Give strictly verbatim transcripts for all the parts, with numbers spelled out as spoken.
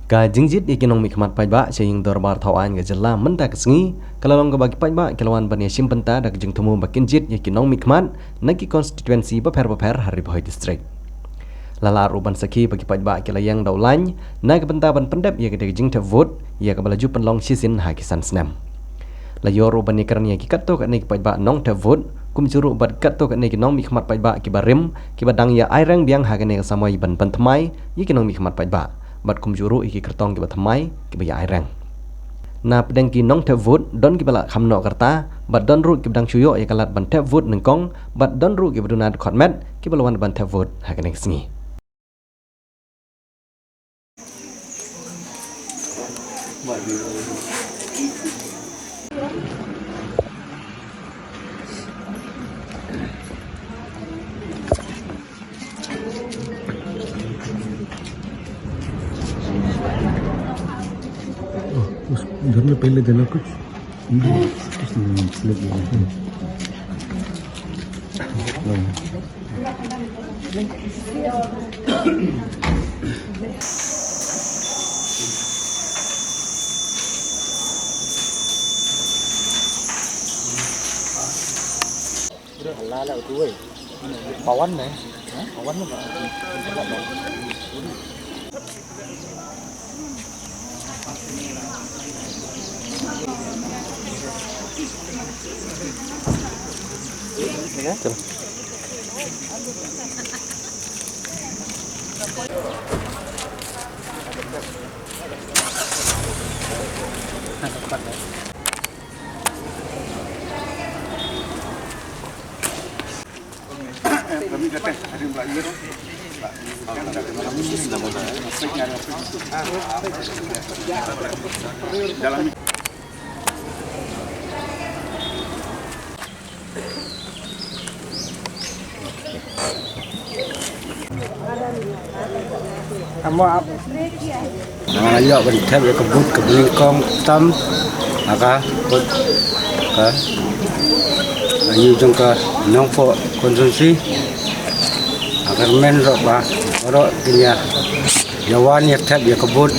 Ka jingjied ïa ki nongmihkhmat paidbah sha ïing dorbar thaw aiñ ka jylla mynta ka sngi ka la long kaba ki paidbah ki la wan ban ïashim bynta da ka jingthmu ba kin jied ïa ki nongmihkhmat na ki constituency bapher bapher ha Ri Bhoi District. La lah ruh ban sakhi ba ki paidbah ki la ïeng da u lain na ka bynta ban pyndep ïa ka jingthep vote ïa kaba la ju pynlong shisien ha ki san snem. La ïoh ruh ban ïakren ïa ki katto katne ki paidbah nongthep vote, kumjuh ruh bad katto katne ki nongmihkhmat paidbah kiba rim, kiba dang ïa aireng biang ha kane ka samoi ban pynthymmai ïa ki nongmihkhmat paidbah, bad kumjuh ruh ïa ki kyrtong kiba thymmai kiba ïa aireng. Na pdeng ki nongthep vote don kiba la kham noh ka rta, bad don ruh kiba dang shu ïoh ïa ka lad ban thep vote nyngkong, bad don ruh kiba duna dkhot met kiba la wan ban thep vote ha kane ka sngi. उस घर में पहले देना कुछ। हम्म, कुछ नहीं, slip नहीं। Nga la ïoh ban thep ïa ka booth kaba nyngkong tam ha ka booth ka ïing jong ka Nongpoh constituency. Ha ka kyrmen ruh ba baroh kin ïa ïa wan ïa thep ïa ka booth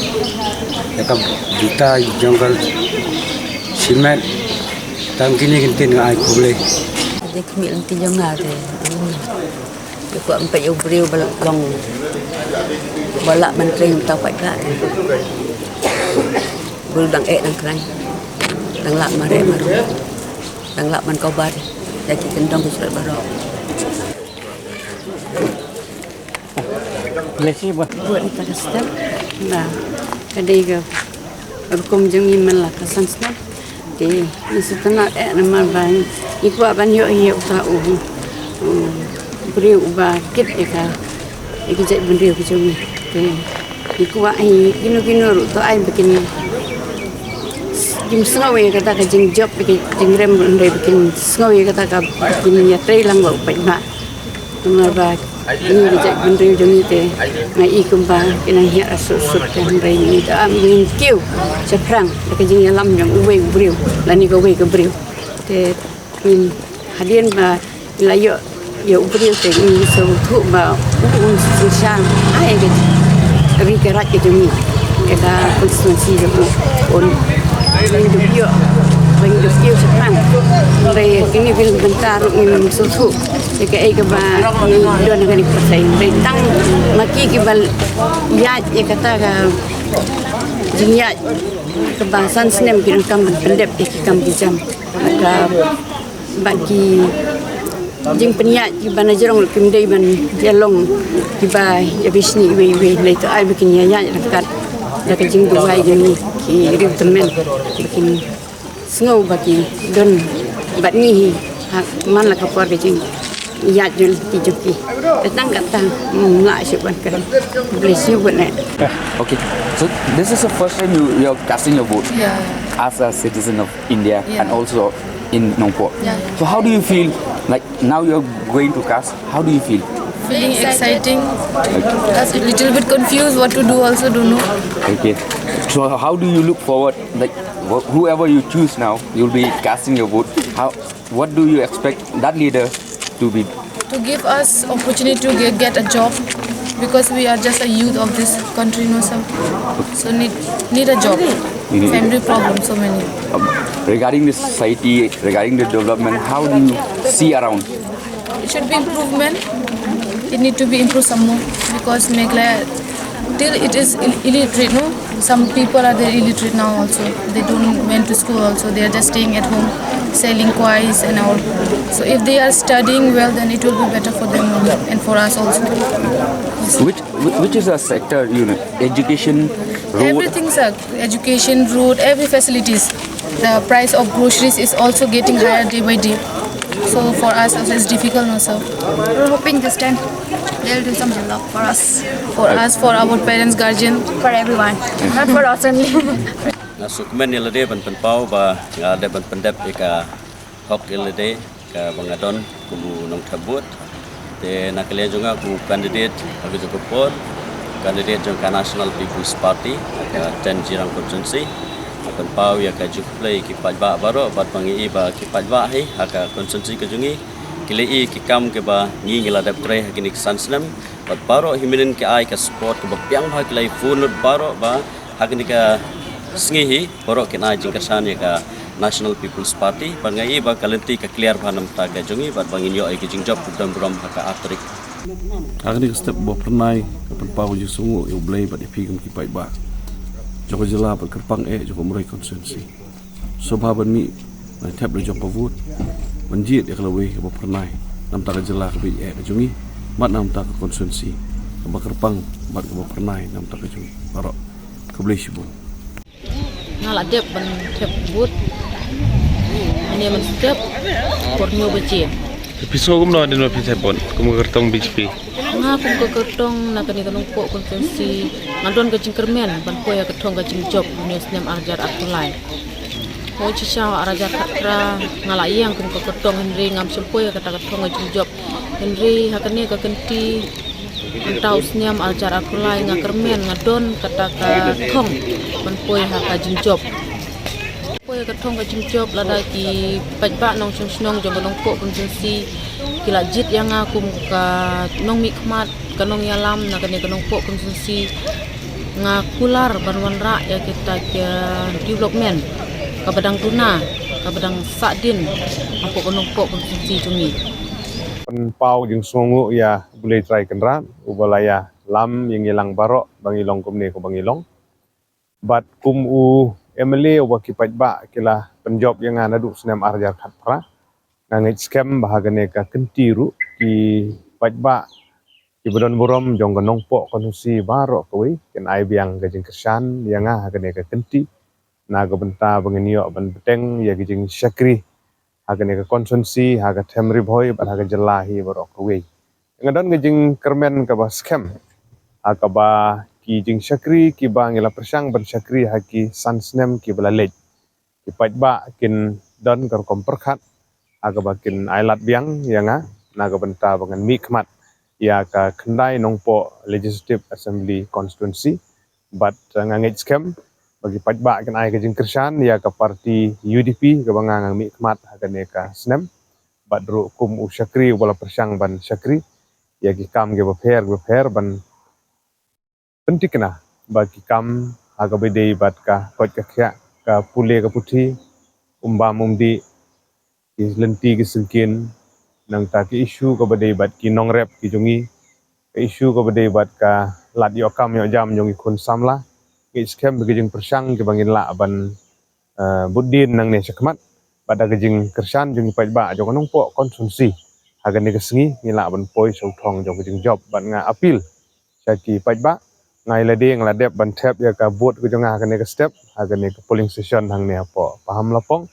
ïa ka bynta jong ka shimet. Tang kine ki ktien nga ai khublei. Dei khmih lynti jong nga te. Te kwah ban peit ïa u briew ba long ba lah ban trei mynta u paidbah te. Briew dang eh dang khlaiñ. Dang lah mareh marwei. Dang lah ban cover ïa ki kyndong ki shlur baroh. Bless you, bro. Buh ïa kata ka step. Ba ka dei ka rukom jong ngi man la ka san step. Te ngi sngewtynnat eh namar ba ngi kwah ban ïoh ïa uta u, u briew uba kit ïa ka, ïa ka jaitbynriew ka jong ngi. Te ngi kwah ïa kino kino ruh to ai ba kin, kin sngew ïa kata ka jingjop, ïa ka jingrem, hynrei ba kin sngew ïa kata ka, ba kin ïatrei lang bad u paidbah. Namar ba ïa ka jaitbynriew jong ngi te nga i kumba ki nang hiar suk suk te, hynrei ngi te am ngin kiew shaphrang da ka jingïalam jong uwei u briew lane kawei ka briew. Te ngin, hadien ba ngi la ïoh ïa u briew te ngin sngewthuh ba u un synshar ai ka ri ka raid ka jong ngi. Ka constituency jong u un. Ba ngi dup ïoh, ba ngi dup ïoh shaphrang. Hynrei kine ki bynta ruh ngim sngewthuh ïa kaei kaba ngi don ha kane ka pyrthei. Hynrei tang ma ki kiba ïaid ïa kata ka jingïaid kaba san snem ki donkam ban pyndep ïa ki kam ki jam. Ka bad ki jingpynïaid kiba na jrong ruh kim dei ban ïalong kiba ïa bishni iwei iwei. Hynrei to ai ba kin ïaid ryngkat da ka jingduwai jong ngi ki riewtymmen ba kin sngew ba ki don bad ngi hi ha man la ka por ka jingïaid jong ki jong ki. Te tang katta, mm, lah shuh ban kren. Bless you, good night. Okay, so this is the first time you, you're casting your vote, yeah, as a citizen of India, yeah, and also in Nongpoh. Yeah, yeah. So how do you feel? Like, now you're going to cast, how do you feel? Feeling exciting. Okay. Just a little bit confused what to do, also don't know. Okay. So how do you look forward? Like, wh- whoever you choose now, you'll be casting your vote. How? What do you expect that leader to be? To give us opportunity to get, get a job. Because we are just a youth of this country, no sir. So need need a job. Need- Family problem, so many. Um, regarding the society, regarding the development, how do you see around? It should be improvement. It need to be improved some more because Meghalaya till it is ill- illiterate, no. Some people are there illiterate now also. They don't went to school also. They are just staying at home, selling kwais and all. So if they are studying well, then it will be better for them only and for us also. Which which is a sector, you know, education, road? Everything, sir. Education, road, every facilities. The price of groceries is also getting higher day by day. So for us also it's difficult, no sir. We're hoping this time they'll do something lot for us, For us, for our parents, guardian. For everyone, not for us only. Nga sngewkmen ïa lade ban pynpaw ba nga dep ban pyndep ïa ka hok ïa lade kaba nga don kum u nongthep vote. Te na ka liang jong nga kum u candidate ha ka jong ka por, candidate jong ka National People's Party ha ka ten Jirang constituency. Nga pynpaw ïa ka jingkhublei ïa ki paidbah baroh bad ba ngi i ba ki paidbah hi ha ka constituency ka jong ngi ki la i ki kam kiba ngi ngi la dep trei ha kine ki san snem. Bad baroh hi mynnin ki ai ka support kaba biang bha, ki la i phone lut baroh ba ha kane ka sngi hi baroh kin ai jingkyrshan ïa ka National People's Party. Bad nga i ba ka lynti ka clear bha namar ka jong ngi bad ba ngin ïoh ïa ka jingjop kaba don burom ha ka ar tarik. Ha kane ka step ba phyrnai, ka pynpaw ka jingsngewnguh ïa U Blei bad ïa phi kum ki paidbah jong ka jylla bad kyrpang eh jong ka Umroi constituency. Sngewbha ban mih ban thep la jong ka vote ban jied ïa ka lawei kaba phyrnai namar ka jylla kaba ïeit ka jong ngi bad namar ka constituency kaba kyrpang bad kaba phyrnai namar ka jong ngi baroh. Khublei shibun. Nga la dep ban thep vote. Ane man step por nyo baje. Phi sngew kumno hadien ba phi thep vote kum ka kyrtong B J P? Nga kum ka kyrtong na kane ka Nongpoh constituency nga don ka jingkyrmen ban poi ha ka thong ka jingjop une u snem ar hajar arphew lai. Hooid, shisha ar hajar khatphra nga la ïeng kum ka kyrtong, hynrei ngam shym poi ha kata ka thong ka jingjop. Hynrei ha kane ka kynti mynta u snem ar hajar arphew lai nga kyrmen, nga don kata ka thong ban poi ha ka jingjop. Poi ha ka thong ka jingjop lada ki paidbah nongshong shnong jong ka Nongpoh constituency ki la jied ïa nga kum ka nongmihkhmat, ka nongïalam na kane ka Nongpoh constituency. Nga kular ban wanrah ïa kita ki development kaba dang duna, kaba dang sahdien hapoh ka Nongpoh constituency jong ngi. Pynpaw jingsngewnguh ïa U Blei Trai Kynrad uba la ïalam ïa ngi lang baroh ba ngi long kumne kaba ngi long. Bad kum u M L A uba ki paidbah ki la pynjop ïa nga naduh snem ar hajar khatphra, nga ngeit skhem ba ha kane ka kynti ruh ki paidbah kiba don burom jong ka Nongpoh constituency baroh kawei kin ai biang ka jingkyrshan ïa nga ha kane ka kynti na ka bynta ba ngin ïoh ban bteng ïa ka jingshakri ha kane ka constituency, ha ka them Ri Bhoi bad ha ka jylla hi baroh kawei. Nga don ka jingkyrmen kaba skhem ha kaba ki jingshakri kiba ngi la pyrshang ban shakri ha ki san snem kiba la leit, ki paidbah kin don ka rukom pyrkhat ha kaba kin ailad biang ïa nga na ka bynta ba ngan mihkhmat ïa ka Khyndai Nongpoh Legislative Assembly Constituency. Bad, eh, nga ngeit skhem ba ki paidbah kin ai ka jingkyrshan ïa ka parti U D P kaba nga nga mihkhmat ha kane ka snem. Bad ruh kum u shakri uba la pyrshang ban shakri ïa ki kam kiba pher kiba pher ban pynthikna ba ki kam ha kaba ïadei bad ka koit ka khiah, ka pule ka puthi, um bam um dih, ki lynti ki syngkien, nangta ki issue kaba dei bad ki nongrep ki jong ngi, ka issue kaba dei bad ka lad ïoh kam ïoh jam jong ki khun samla. Ngeit skhem ba ki jingpyrshang kiba ngin lah ban, eh, bud dien nangne shakhmat bad da ka jingkyrshan jong ki paidbah jong ka Nongpoh constituency, ha kane ka sngi ngi lah ban poi sha u thong jong ka jingjop. Bad nga appeal sha ki paidbah, nga ïa lade nga la dep ban thep ïa ka vote ka jong nga ha kane ka step, ha kane ka polling station hangne hapoh Pahamlapong.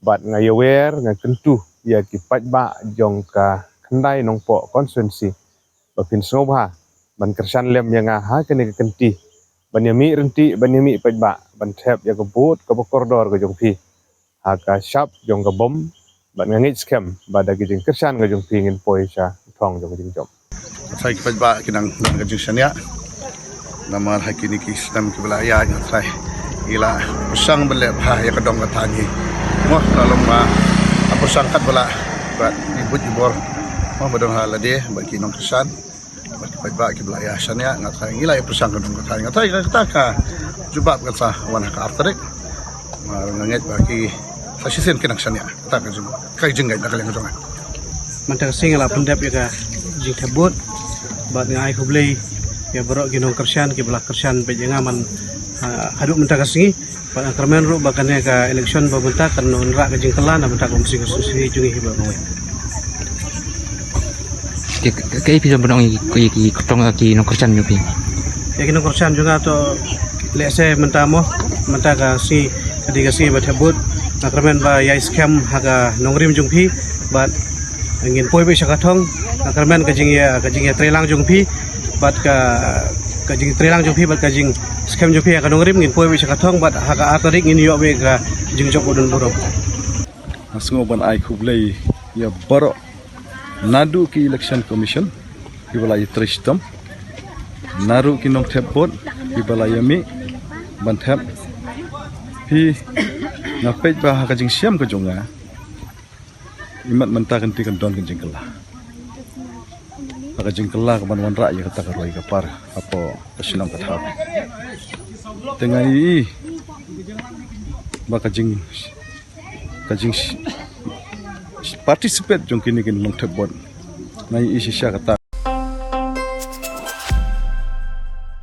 Bad nga ïawer, nga kyntu ïa ki paidbah jong ka Khyndai Nongpoh constituency ba phin sngewbha ban kyrshan lem ïa nga ha kane ka kynti, ban ïa mih ryntih, ban ïa mih paidbah, ban thep ïa ka vote kaba kordor ka jong phi ha ka shap jong ka bom. Bad nga ngeit skhem ba da ka jingkyrshan ka jong phi ngin poi sha u thong jong ka jingjop. Trai ki paidbah ki nang don ka jingshaniah. Namar ha kine ki snem kiba la ïaid, nga trai, ngi la pyrshang ban leh bha ïa ka dong ka thaiñ hi. Mo, ka long ba la pyrshang katba lah, bad ngi buit ngi bor, mo, ba don ha lade bad ki nongkyrshan. Bad ki paidbah kiba la ïa shaniah, nga tharai ngi la ïa pyrshang ka dong ka thaiñ, nga tharai kata ka jubab kan sa wan ha ka ar tarik. Nga ngeit ba ki sa shisien ki nang shaniah. Kata ka jing ka jingngeit na ka liang jong nga. Mynta ka sngi nga la pyndep ïa ka jingthep vote bad nga ai khublei ïa baroh ki nongkyrshan kiba la kyrshan bad ïa nga man, ah, haduh mynta ka sngi. Bad nga kyrmen ruh ba kane ka election ba mynta kan wanrah ka jingkylla na bynta ka constituency jong ngi hi ba kawei. Ka, ka, ka, phi ban ong ïa ki, ki, ki nongkyrshan jong phi. Ïa ki nongkyrshan jong nga to lehse mynta mo, mynta ka sngi, ka dei ka sngi ba thep vote. Nga kyrmen ba ïai skhem ha ka nongrim jong phi bad ngin poi beit sha ka thong. Nga kyrmen ka jingïa, ka jingïatreilang jong phi bad ka, ka jingtreilang jong phi bad ka jingskhem jong phi ha ka nongrim, ngin poi beit sha ka thong bad ha ka ar tarik ngin ïoh beit ka jingjop vote donburom. Nga sngew ban ai khublei ïa baroh naduh ki election commission kiba la ïatrei shitom, naduh ki nongthep vote kiba la ïamih ban thep. Phi, nga peit ba ha ka jingshem ka jong nga, imat mynta kan ti kan don ka jingkylla. Ha ka jingkylla ka ban wanrah ïa kata ka roi ka par hapoh ka shnong ka thaw. Te nga ïohi ba ka jing, ka jing participate jong kine ki nongthep vote, nga ïohi shisha kata